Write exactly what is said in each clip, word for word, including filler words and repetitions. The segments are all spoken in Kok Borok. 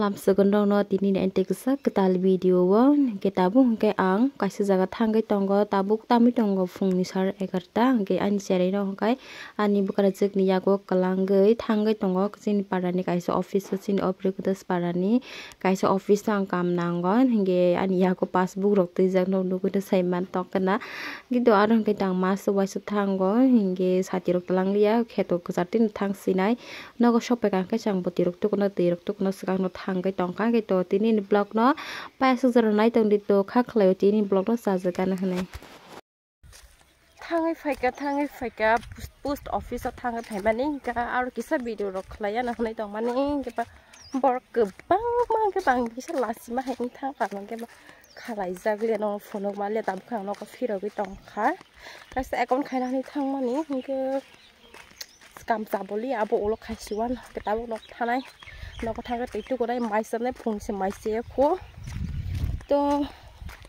Amsugundongno tini ni ante kisa kwtal video o hwnkhe tabuk hwnkhe ang kaisa jaga thangwi tongo, tabuk tamwi tongo phungni sar egarta, hwnkhe ani cherai rok hwnkhe ani bwkrajwk ni yago kwlangwi thangwi tongo. Chini para ni kaisa office o, chini Opri Kudas para ni kaisa office o ang kam nango, hwnkhe ani yago passbook rok twijak no nugwi no sai man tongkha na, kintu aro hwnkhe tang mas uaisa thango, hwnkhe sati rok twlang liya, kheto kwchar tini thang sinai. Nogo sopeka khe chwng bwtwi rok tukuna, twi rok tukuna swkang no thangwi tongkha, hwnkhe to tini ni vlog no paisuk jora nai tongdi, to kha khlaio tini vlog no chajak gana hwnwi. Thangwi phaikha, thangwi phaikha, post, post office o thangwi phaimani hwnkha, aro kisa video rok khlaiya no hwnwi tongmani hwnkhe ba borok kwbangma hwnkhe bang kisa lachima hai wng thang kha hwnkhe ba khalaijak le no phunuk ma le tabuk ang nogo phirogwi tongkha, kaisa account khaina hwnwi thangmani hwnkhe. Kam chaboli abo ulo khaisi uan ke tabuk nok thanai, nok thangwi twi tukunai mai chamnai phung se mai se kho. To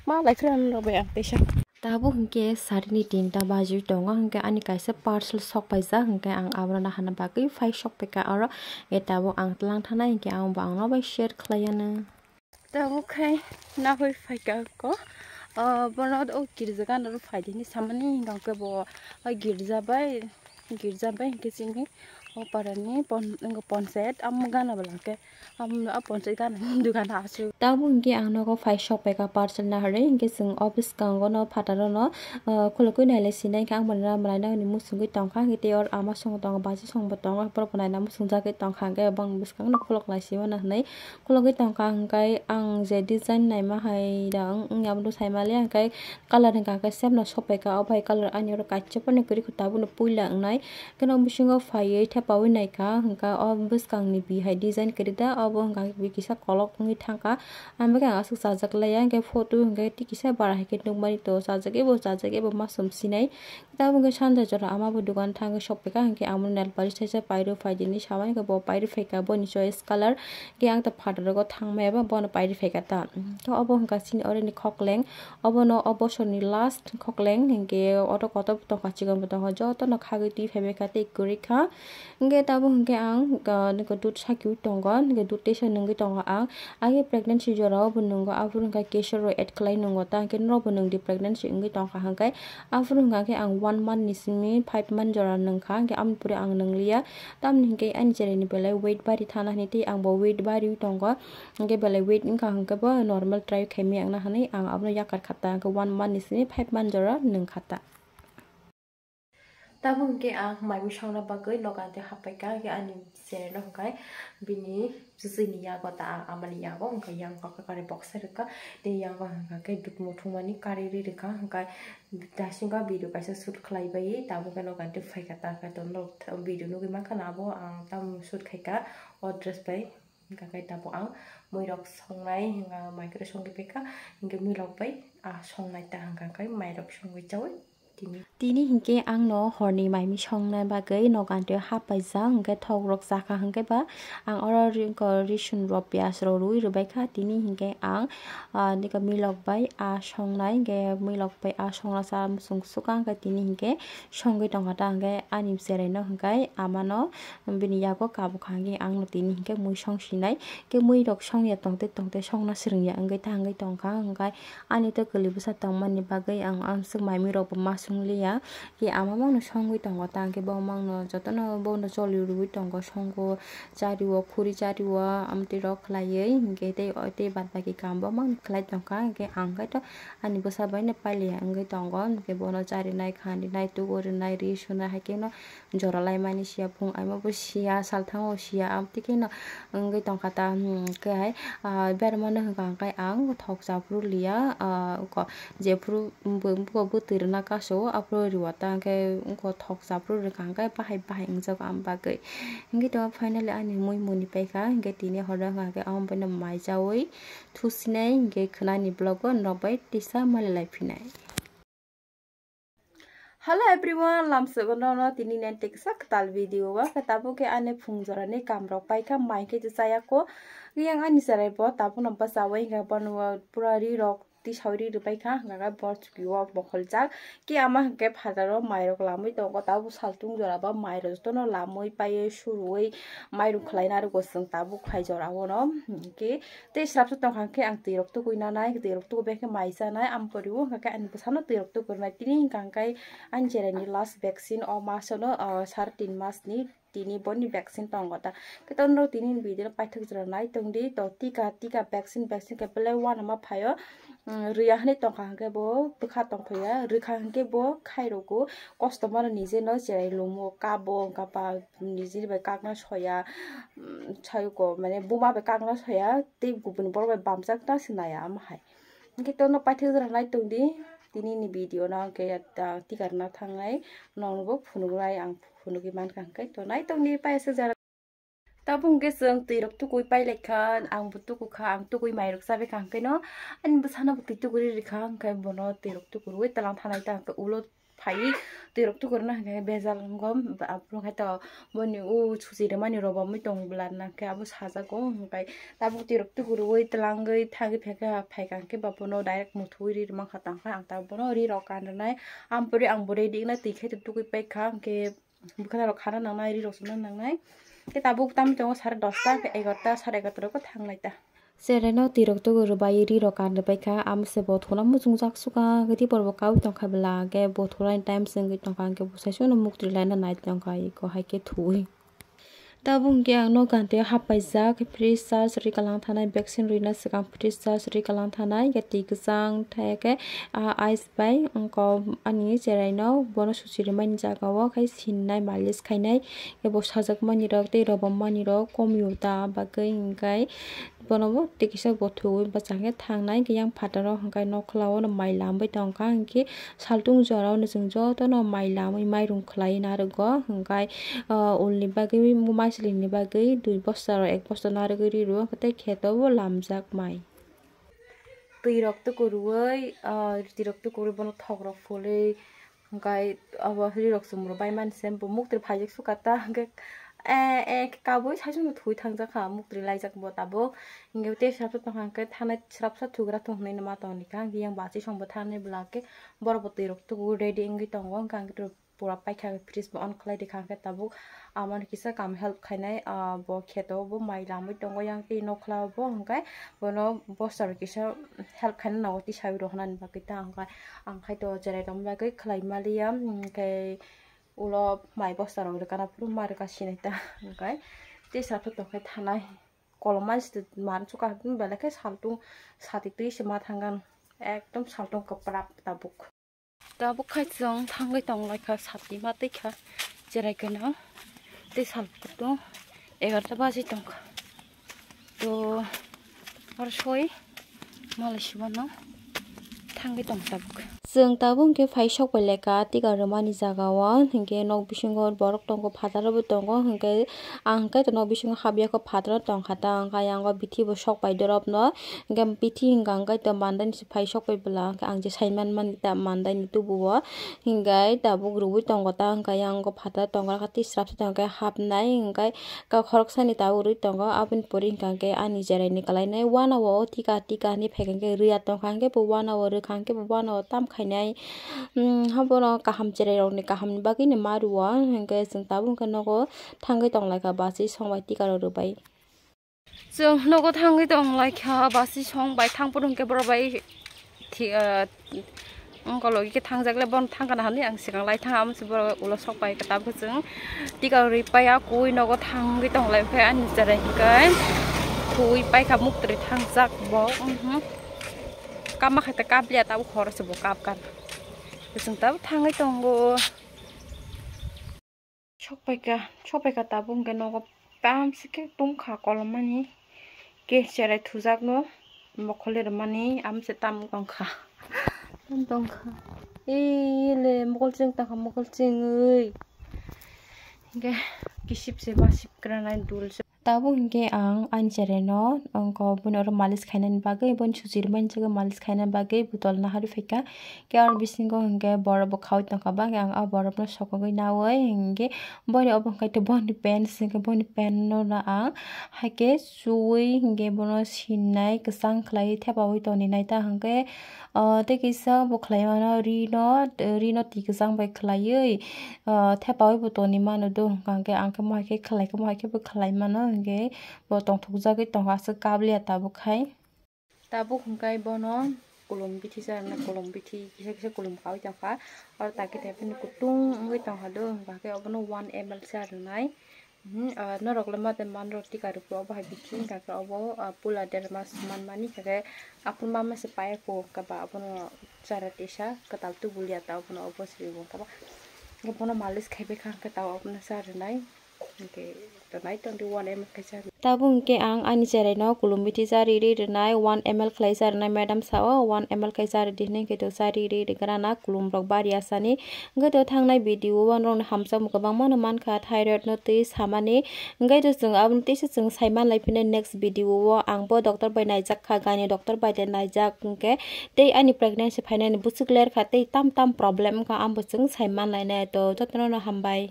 ma lai phran rok bai ang teisa. Tabuk hwnkhe sarini tinta baji tongo, hwnkhe ani kaisa parcel sok paijak, hwnkhe ang abono nahana bagwi phai sok peka oro, hwnkhe tabuk ang tlang thanai, hwnkhe ang bo ang no bai share khlaiya no. Tabuk khai nahoi phaikha ko, ah, bono o girja gana rw phaidi hinwi samani, hwnkhe bo o girja bai, girja bai hwnkhe chini o parani pon-, wngkha ponchayat, amo gana bwla hwnkhe, amo, o ponchayat gana hindu gana aswk. Tabuk hwnkhe ang nogo phai sok paikha parcel naharwi, hwnkhe chwng o bwskango no phataro no, ah, khulukwi nailai sinai, hwnkhe ang bono malai nani muchungwi tongkha, hwnkhe tei oro ama song tongo, baji song bo tongo, borok bo naina muchungjagwi tongkha, hwnkhe bong bwskango no khuluk lai sima na hinwi. Khulugwi tongkha hwnkhe ang je design naima hai da wng, wngya bono saimaliya hwnkhe colour hwnkha hwnkhe same no sopaikha, o bai colour ani oro kaisa phano kwrwi kho tabukno puila wngnai. Hwnkhe nok bisingo phaiwi thepawi naikha hwnkhe o bwskangni bi hai design kwrwi da, obo hwnkha hwnkhe bi kisa kolok wngwi thangkha. Ang bwkhe ang aswk chajak laiya hwnkhe photo hwnkhe tei kisa bara hai khe nukmani tongo, chajak ebo chajak ebo ma sum sinai. Tabuk hwnkhe sanja jora ama bo dogan thangwi sok phaikha, hwnkhe amo nail polish thaisa pairwi phaidi hinwi samani, hwnkhe bo pairwi phaikha boni choice colour. Hwnkhe ang ta phataro go thangmaya ba bono pairwi phaikha ta. To obo hwnkha chini oroni khokleng, obono o bosorni last khokleng, hwnkhe oro kotor bo tongkha, chikon bo tongkha, jotono khagwi twi phaibaikha tei kwrwikha. Hwnkhe tabuk hwnkhe ang, ah, nokha dud sakiui tongo, nokha dud teisa nungwi tongo ang. Age pregnancy jorao bo nungo, aphuru hwnkhe kesar rok add khlai nungo ta, hwnkhe norok bo nungdi pregnancy wngwi tongkha hwnkhe. Aphuru hwnkha khe ang one month ni simi five month jora nungkha, hwnkhe aboni pore ang nungliya. Tamoni hwnkhe ani cherai ni belai weight bari thana hinwi tei ang bo weight bariui tongo, hwnkhe belai weight wngkha hwnkhe bo normal try khaimaya wngna hinwi ang abono yakar kha ta, hwnkhe one month ni simi five month jora nungkha ta. Tabuk hwnkhe ang mai mui songna bagwi nogo tei happaikha, hwnkhe ani cherai no hwnkhe bini bwswini yago ta, ang amani yago hwnkhe yang kok kari boksa rwkha tei yang kok hwnkha khe dud muthungmani kari ri rwkha, hwnkhe daisingkha video kaisa shoot khlai bai tabuk khe nogo tei phaikha ta, hwnkhe to video nugwi mankha na abo ang tamo shoot khaikha o dress bai, hwnkha khe tabuk ang mui rok songnai hwnkha mai kwrwi songwi paikha, hwnkhe mui rok bai ah songnai ta hwnkha khe mai rok songwi chaui. Tini hinkhe ang no horni mai mui songna bagwi nogo tei happaijak, hinkhe thok rok chakha hinkhe ba ang oro ri-, ko risun rok piyaj rok rwi rwbaikha. Tini hinkhe ang, ah, nokha milok bai ah songnai, hinkhe milok bai ah songna cha muchung swkang khe tini hinkhe songwi tongkha ta, hinkhe ani cherai no hinkhe ama no bini yago kabukha, hinkhe ang no tini hinkhe mui song sinai, hinkhe mui rok songya tongte tongte songna swrwngya wngwi ta wngwi tongkha, hinkhe ani to kwlwi bwsa tongmani bagwi ang amswk mai mui rok bo ma swngliya. Khe ama mangno songwi tongo, tang khe bo mangno jotono bono choli rwui tongo, songo chario, khuri chario, amtwi rok khlaiwi, hinkhe tei, tei bad baki kam bo mangno khlai tongkha, hinkhe ang khe to ani bwsa bai no pailiya wngwi tongo, hinkhe bono charinai, khandinai, tugo rinai, ri sunai, hai kheno jora laimani siya, phung aima bo siya, salthango siya, amtwi kheno wngwi tongkha ta, hmm, khe hai, ah, bermano hwnkha khe ang thok chaphuru liya, ah, ko jephuru bo-, bo-, bwtwi rwna kaso, aphuru riwa ta hwnkhe wngkha thok chaphuru rwkha hwnkhe bahai bahai wngjago ang bagwi. Hwnkhe to finally ani mui muni paikha, hwnkhe tini horo hwnkha khe ang bono mai chaui thusinai, hwnkhe khwnani vlog o norok bai tisa malilai phinai. Hello everyone, lamsogo nono tini nen teksa kwtal video o, khe tabuk khe ani phung jorani kam rok paikha, mai khe chaya kho. Yang ani cherai bo tabuk no bwchaui hwnkhe bono pura ri rok Twi sawi ri rwpai kha, hwnkha khe bor chuki o bokholjak. Khe ama hwnkhe phataro mairok lamwi tongo, tabuk saltung jora bo mairok jotono lamwi paiwi suruwi mairung khwlaina rwgo chwng tabuk hai jora o no. Hwnkhe tei swrapsa tongkha hwnkhe ang twirok tugui nanai, twirok tugui bai khe mai chanai, ampori o hwnkha khe ani bwsano twirok tugui rwnai. Tini hwnkha hwnkhe ani cheraini last vaccine o masono, ah, sare tin masni. Tini boni vaccine tongo ta. Khe to norok tini video paithak jora nai tongdi. To tika, tika, vaccine, vaccine khe belai uanama phaio. Mm, rwya hinwi tongkha hwnkhe bo bwkha tongphaiya. Rwkha hwnkhe bo khairogo. Kosto mano nije no cherai lumo, kabo, hwnkha pa nije bai kakna soya. Mm, sayuko, mane buma bai kakna soya. Tei kubuni borok bai bamjakna se naiya, omo hai. Hwnkhe tono paithak jora nai tongdi, tini ni video no hwnkhe, ah, tikar na thangnai, nokno bo phunuknai ang phunugwi mankha hwnkhe to nai tongdi paisa jora. Tabuk hwnkhe chwng twirok tukui pailaikha, ang bo tukukha, ang tukui mairok chabaikha hwnkhe no, ani bwsano bo twi tukuri rikha hwnkhe bono twirok tukurwi twlang thanai ta hwnkhe ulo phaiwi twirok tukurna hwnkhe bejal wngo. Aphuru khe to boni o suchi rwmani rwbomwi tong bwla nangkhe abo sajago hwnkhe tabuk twirok tukurwi twlangwi thangwi phaikha, phaikha hwnkhe ba bono direct muthuwi ri rwmankha tangkha ang tabuk bono ri rok kan rwnai. Ampori ang bo ready wngna twi khe tukui paikha hwnkhe bwkhana rok khana nangnai ri rok songna nangnai. Khe tabuk tamni tongo sare dosta, egarota, sare egarota rok thangnai ta. Cheraino twirok tugu rwbai ri rok kan rwbai kha, amo se bo thuna muchungjak suka gati borok bo kaui tongkha bwla, hwnkhe bo thunani time se wngwi tongkha, hwnkhe bo saichung no muktwi laina nai tongkha, eko hai khe thuwi. Tabuk hwnkhe ang nok gantio hap paijak, fridge charge rwi kalang thanai, vaccine rwina swkang fridge charge rwi kalang thanai, hwnkhe twi kwchang thai khe, ah, ice bai wngkha ani cheraino bono suchi rwmani jagao khai sinnai, malis khainai, hwnkhe bo sajakmani rok tei robommani rok komio ta bagwi hwnkhe. Bono bo tei kisa bo thuwi bwsakhe thangnai, hwnkhe yang phataro hwnkhe nokhlao no mai lamwi tongkha, hwnkhe saltung jorao no chwng jotono mai lamwi mairung khwlai narwgo, hwnkhe, ah, ulni bagwi, maisilini bagwi dui bosta rok ek bosta narwgwi rirwo, hwnkhe tei kheto bo lamjak mai. Twirok tukurwi, ah, twirok tukurwi bono thokrok phulwi, Hwnkhe abo rirok chumrok bai mani se bo muktwi phaijak suka ta, hwnkhe, eh, eh, khe kabui saichung no thwi thangjak kha, muktwi laijak bo tabuk. Hwnkhe tei srapsa tongkha, hwnkhe thanai srapsa thugra thung hwnwi no ma tongni kha, hwnkhe yang bachwi song bo thanai bwla khe borok bo twirok tubu ready wngwi tongo, hwnkhe ang pura paikha, fridge bo on khlai rikha, hwnkhe tabuk. Amoni kisa kam help khainai, ah, bo kheto bo mai lamwi tongo yang tei nokhlao bo, hwnkhe bono bosta rok kisa help khaina nango, tisaui rw hwnani bagwi ta, hwnkhe ang khai to cherai tongma bagwi khlai maliya, hwnkhe ulo mai bosta rok rwkana phuru ma rwka sinai ta, hwnkhe tei srapsa tongkhe thanai kolom mani se man chuka belai khe saltung sati twi se ma thangkha, ekdom saltung kwprak tabuk. Tabuk khai chwng thangwi tong lai kha, sati ma twi kha, cherai gwnang tei sal kutung egarota baji tong kha. To aro soi malai sibano thangwi tong tabuk. Chwng tabuk hwnkhe phai sok bai lai kha, tei rwmani jaga o hwnkhe nok bisingo borok tongo, phataro bo tongo, hwnkhe ang hwnkhe to nok bisingo habya kho, phataro tong kha ta, hwnkhe ayang o bithi bo sok pai dorop no. Hwnkhe bithi hwnkha hwnkhe to mandani se phai sok pai bwla, hwnkhe ang je sai man mani ta mandani tubuo. Hwnkhe tabuk rwui tongo ta, hwnkhe yang o phataro tongo, khe tei srapsa tongkhe hapnai, hwnkhe khoroksani tabuk rwui tongo. Aboni pore hwnkha hwnkhe ani cheraini kwlainai uanao tika tika hinwi phaikha, hwnkhe rwya tongkha, hwnkhe bo uanao rwkha, hwnkhe bo uanao tam khainai. Hmm, habono kaham cherai rokni kahamni bagwino ma rwo, hwnkhe chwng tabuk hwnkhe nogo thangwi tong lai kha, bachwi song bai tika rok rwbai. Chwng nogo thangwi tong lai kha, basi song bai thang phuru hwnkhe borok bai thi-, ah, wngkha logi khe thangjak le, bono thang kana hinwi ang swkang lai thang, amo se borok ulo sok pai kha. Tabukhe chwng tika rwi paiya, kwi nogo thangwi tong lai kha, ani cherai hwnkhe kwi pai kha, muktwi thangjak bo, mhm. Kap ma khai ta kap liya, tabuk horo se bo kap kha, chwng tabuk thangwi tongo. Sokpaikha, sokpaikha tabuk hwnkhe nogo tamsike tungkha kolomani. Khe cherai thujakno mokhole rwmani amse tam tongkha. Tam tongkha. Ei le mokol chwng tongkha, mokol chwngwi. Hwnkhe kisip se masip kwranai dul se. Tabuk hwnkhe ang ani cheraino wngkha boni oro malis khainani bagwi, boni suchirmani bagwi malis khainani bagwi botol naharwi phaikha. Khe aro bisingo hwnkhe borok bo khaui tongkha, bagwi ang o borokno sokogwi naui hwnkhe boni obo hwnkhe boni pant se hwnkhe boni pant no ang haikhe chuwi hwnkhe bono sinai kwchang khlaiwi thepaui tongni naita hwnkhe, o, tei kisa bo khlai mano rino, rino twi kwchang bai khlaiwi, o, thepaui bo tongni mano do hwnkha hwnkhe ang khe mohai khe khlai khe mohai khe bo khlai mano hwnkhe bo tongthokjagwi tongkha aswk kabliya tabuk hai. Tabuk hwnkhe bono kulum bithi charwna, kulum bithi kisa kisa kulum kaui tongkha. Oro takhe taiphano kutung wngwi tongkha do hwnkha khe obono one M L charwnai. Mhm, ah, norok le mate manrok tika rwpro obo hai bithi hwnkha khe obo, ah, pula derma se manmani hwnkha khe aphuru mama se paiya kho hwnkha ba obono chara tisa kwtal tubuliya ta obono obo se ringo hwnkha ba. Hwnkhe bono malis khaibai kha hwnkhe ta obono charwnai. Hwnkhe tonai tongdi one M L khe charwi. Tabuk hwnkhe ang ani cheraino kulum bithi chari ri rwnai one M L khlai charwnai madam sao one M L khe chari di hinwi hwnkhe to chari ri rwgrana kulum rok bari asani. Hwnkhe to thangnai video o norokno hamjakmung kwbangma no mankha thyroid no twi samani. Hwnkhe to chwng aboni tisa chwng saiman lai phino next video o ang bo doctor bai naijak kha, gani doctor bai de naijak hwnkhe tei ani pregnancy phainani bwswk ler kha tei tam tam problem wngkha ang bo chwng saiman lainai. To jotono no hambai.